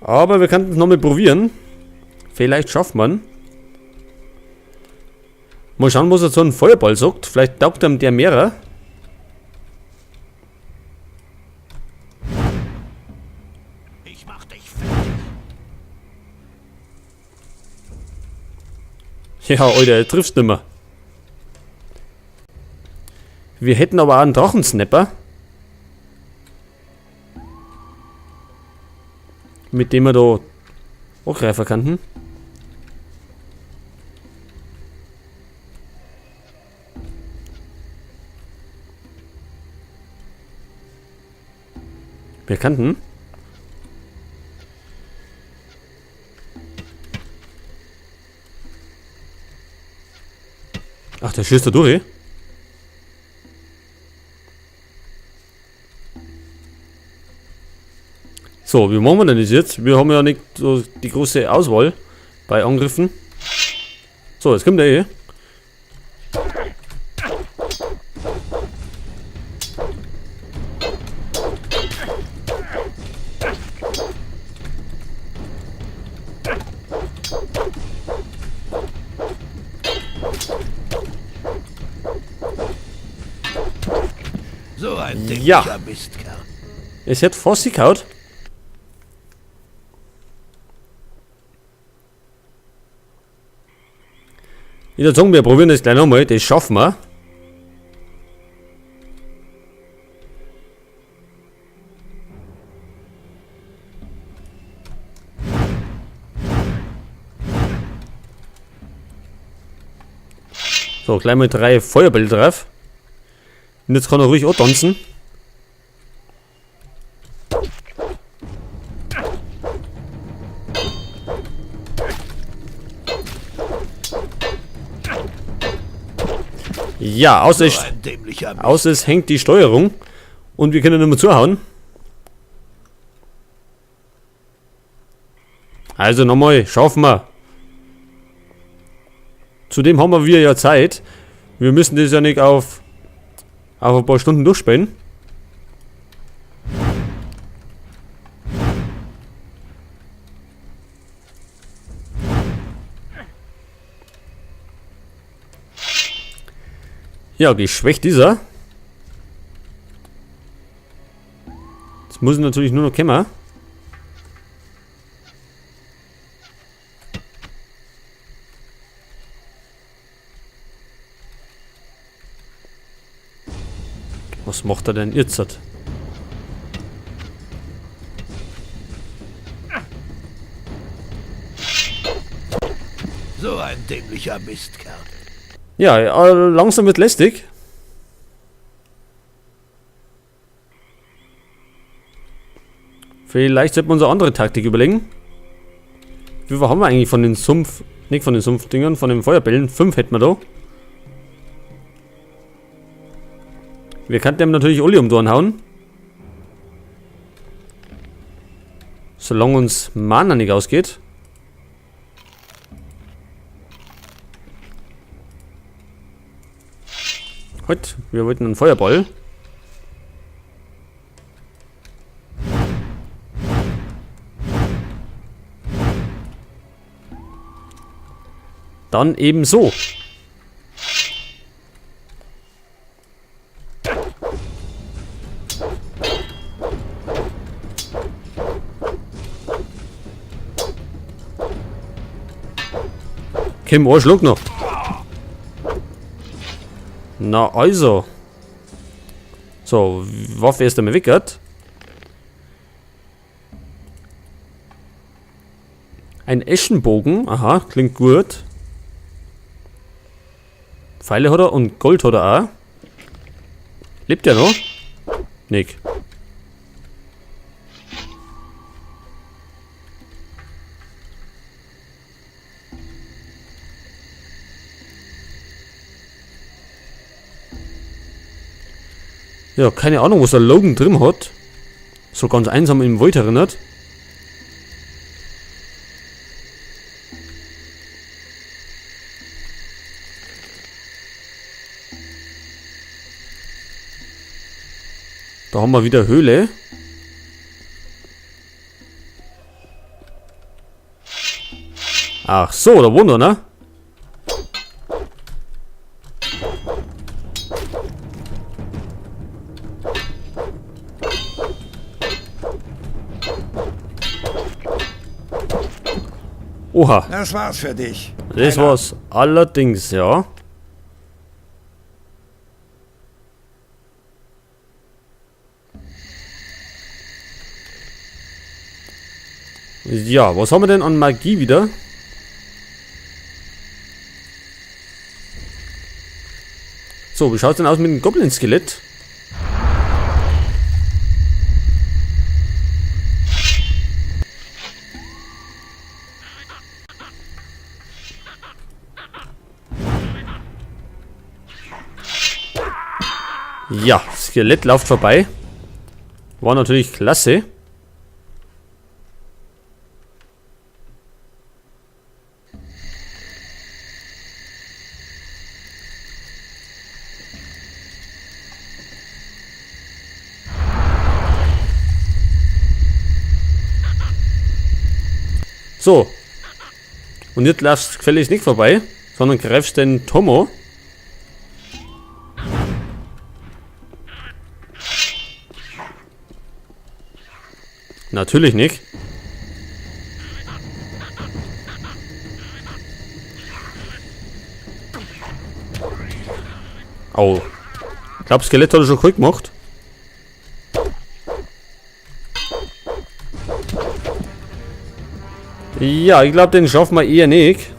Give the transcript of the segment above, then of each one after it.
Aber wir könnten es nochmal probieren. Vielleicht schafft man. Mal schauen, was er zu einem Feuerball sagt. Vielleicht taugt ihm der mehrer. Ich mach dich fertig. Ja, Alter, er trifft's nimmer. Wir hätten aber auch einen Drachensnapper. Mit dem wir da angreifen könnten. Wir könnten. Ach, der schießt da durch. So, wie machen wir denn das jetzt? Wir haben ja nicht so die große Auswahl bei Angriffen. So, jetzt kommt der eh. So ein Ja. dämlicher Mistkerl. Es hat fast gehauen. Ich würde sagen, wir probieren das gleich nochmal. Das schaffen wir. So, gleich mal 3 Feuerbälle drauf. Und jetzt kann er ruhig auch tanzen. Ja, So ein dämlicher Mist. außer es hängt die Steuerung und wir können nicht mehr zuhauen. Also nochmal, schaffen wir. Zudem haben wir ja Zeit. Wir müssen das ja nicht auf ein paar Stunden durchspielen. Ja, geschwächt ist er. Jetzt muss ich natürlich nur noch kommen. Was macht er denn jetzt? So ein dämlicher Mistkerl. Ja, langsam wird lästig. Vielleicht sollten wir uns eine andere Taktik überlegen. Wie viel haben wir eigentlich von den Sumpf... Nicht von den Sumpfdingern, von den Feuerbällen. 5 hätten wir da. Wir könnten ihm natürlich alle um die Ohren hauen. Solange uns Mana nicht ausgeht. Halt, wir wollten einen Feuerball. Dann eben so. Kim, oh, Schluck noch. Na also. So, Waffe erst einmal weg. Ein Eschenbogen, aha, klingt gut. Pfeile hat er und Gold hat er auch. Lebt er noch? Nick. Ja, keine Ahnung, was der Logan drin hat. So ganz einsam im Wald erinnert. Da haben wir wieder Höhle. Ach so, da wohnt er, ne? Oha. Das war's für dich. Das war's allerdings, ja. Ja, was haben wir denn an Magie wieder? So, wie schaut's denn aus mit dem Goblin-Skelett? Ja, Skelett läuft vorbei. War natürlich klasse. So. Und jetzt läufst du gefälligst nicht vorbei, sondern greifst den Tomo. Natürlich nicht. Au. Ich glaub, Skelett hat er schon kalt gemacht. Ja, ich glaub, den schaffen wir eher nicht.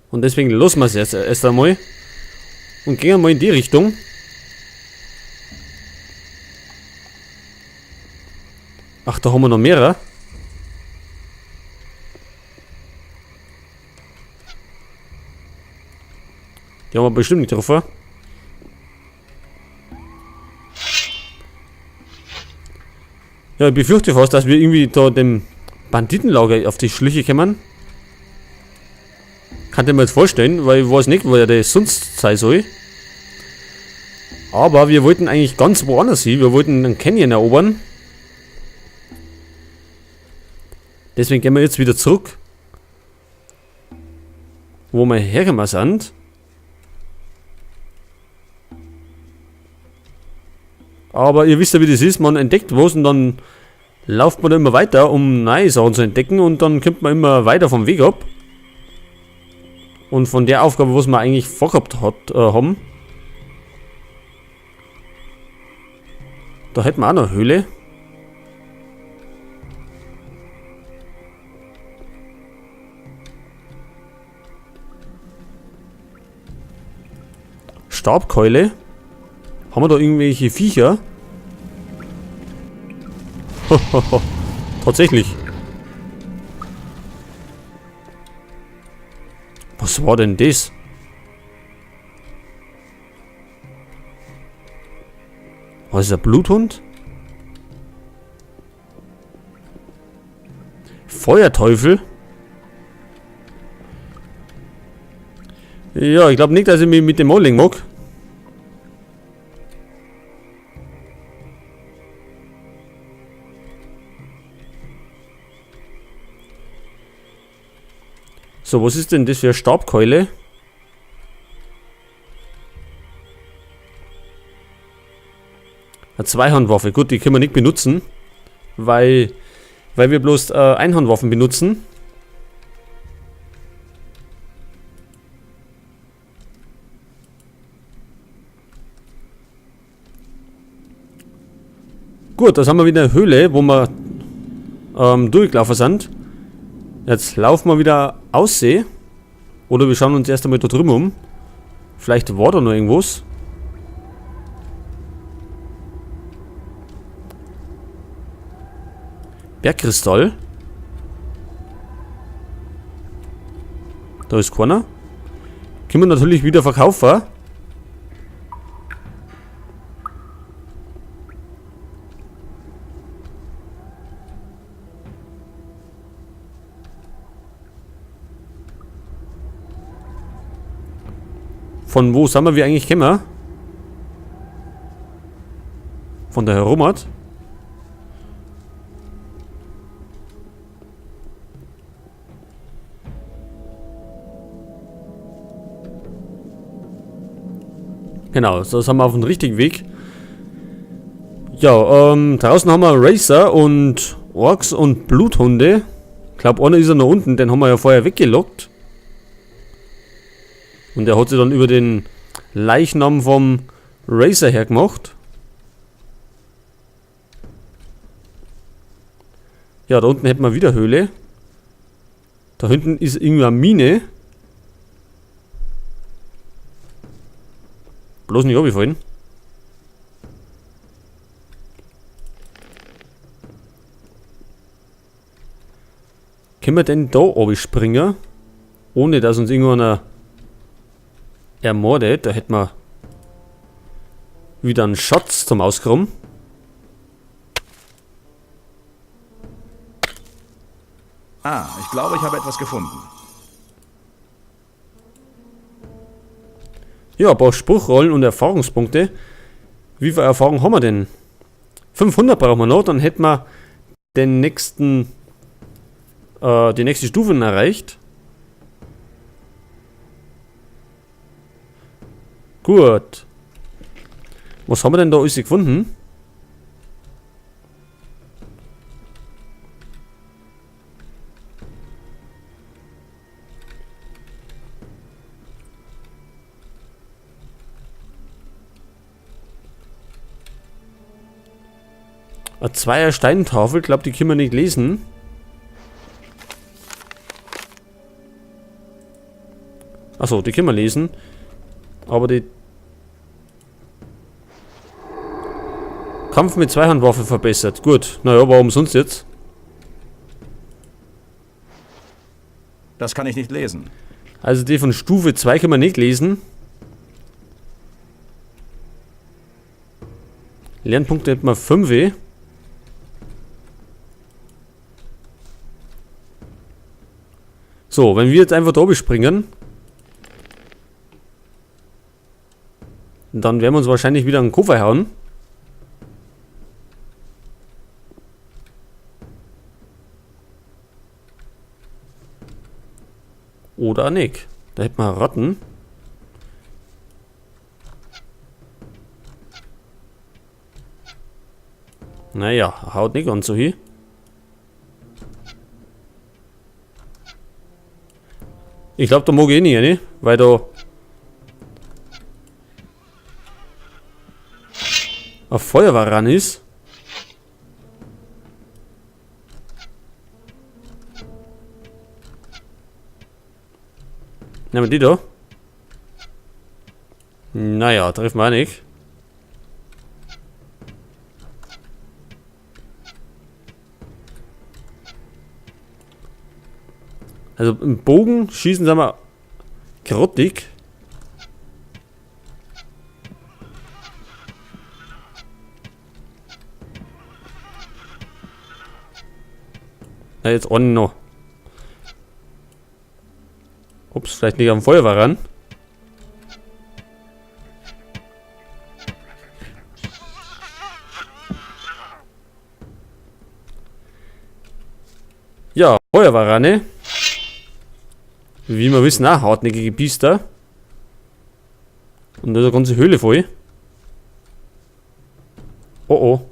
Und deswegen lassen wir's jetzt erst einmal. Und gehen mal in die Richtung. Ach, da haben wir noch mehrere. Die haben wir bestimmt nicht getroffen. Ja, ich befürchte fast, dass wir irgendwie da dem Banditenlager auf die Schliche kommen. Kann ich mir jetzt vorstellen, weil ich weiß nicht, wo der sonst sein soll. Aber wir wollten eigentlich ganz woanders hin. Wir wollten einen Canyon erobern. Deswegen gehen wir jetzt wieder zurück, wo wir hergekommen sind. Aber ihr wisst ja, wie das ist. Man entdeckt was und dann läuft man da immer weiter, um neue Sachen zu entdecken. Und dann kommt man immer weiter vom Weg ab. Und von der Aufgabe, was man eigentlich vorgehabt haben. Da hätten wir auch noch eine Höhle. Stabkeule. Haben wir da irgendwelche Viecher? Tatsächlich. Was war denn das? Was ist der Bluthund? Feuerteufel? Ja, ich glaub nicht, dass ich mich mit dem anlegen mag. So, was ist denn das für eine Stabkeule? Eine Zweihandwaffe. Gut, die können wir nicht benutzen, weil wir bloß Einhandwaffen benutzen. Gut, das haben wir wieder eine Höhle, wo wir durchgelaufen sind. Jetzt laufen wir wieder aussehen. Oder wir schauen uns erst einmal da drüben um. Vielleicht war da noch irgendwas. Bergkristall. Da ist keiner. Können wir natürlich wieder verkaufen. Von wo sind wir eigentlich gekommen? Von der Herumert. Genau, so sind wir auf dem richtigen Weg. Ja, draußen haben wir Racer und Orks und Bluthunde. Ich glaub, einer ist ja noch unten, den haben wir ja vorher weggelockt. Und der hat sich dann über den Leichnam vom Racer hergemacht. Ja, da unten hätten wir wieder Höhle. Da hinten ist irgendwie eine Mine. Bloß nicht runterfallen. Können wir denn da springen? Ohne dass uns irgendeiner ermordet. Da hätten wir wieder einen Schatz zum Ausgraben. Ah, ich glaube, ich habe etwas gefunden. Ja, ein paar Spruchrollen und Erfahrungspunkte. Wie viel Erfahrung haben wir denn? 500 brauchen wir noch, dann hätten wir die nächste Stufe erreicht. Gut. Was haben wir denn da alles gefunden? Eine 2er Steintafel, glaub, die können wir nicht lesen. Achso, die können wir lesen. Aber die Kampf mit Zweihandwaffe verbessert. Gut, naja, warum sonst jetzt? Das kann ich nicht lesen. Also die von Stufe 2 können wir nicht lesen. Lernpunkte hätten wir 5. So, wenn wir jetzt einfach da springen, dann werden wir uns wahrscheinlich wieder einen Koffer hauen. Oder nicht. Da hätten wir Ratten. Naja, haut nicht ganz so hin. Ich glaub, da mag ich eh nicht rein, weil da ein Feuerwehrmann ist. Nehmen wir die da. Naja, treffen wir auch nicht. Also im Bogen schießen sie mal grottig. Na, jetzt auch noch. Ups, vielleicht nicht am Feuerwehr ran. Ja, Feuerwehrranne. Wie wir wissen, auch hartnäckige Biester. Und da ist eine ganze Höhle voll. Oh oh.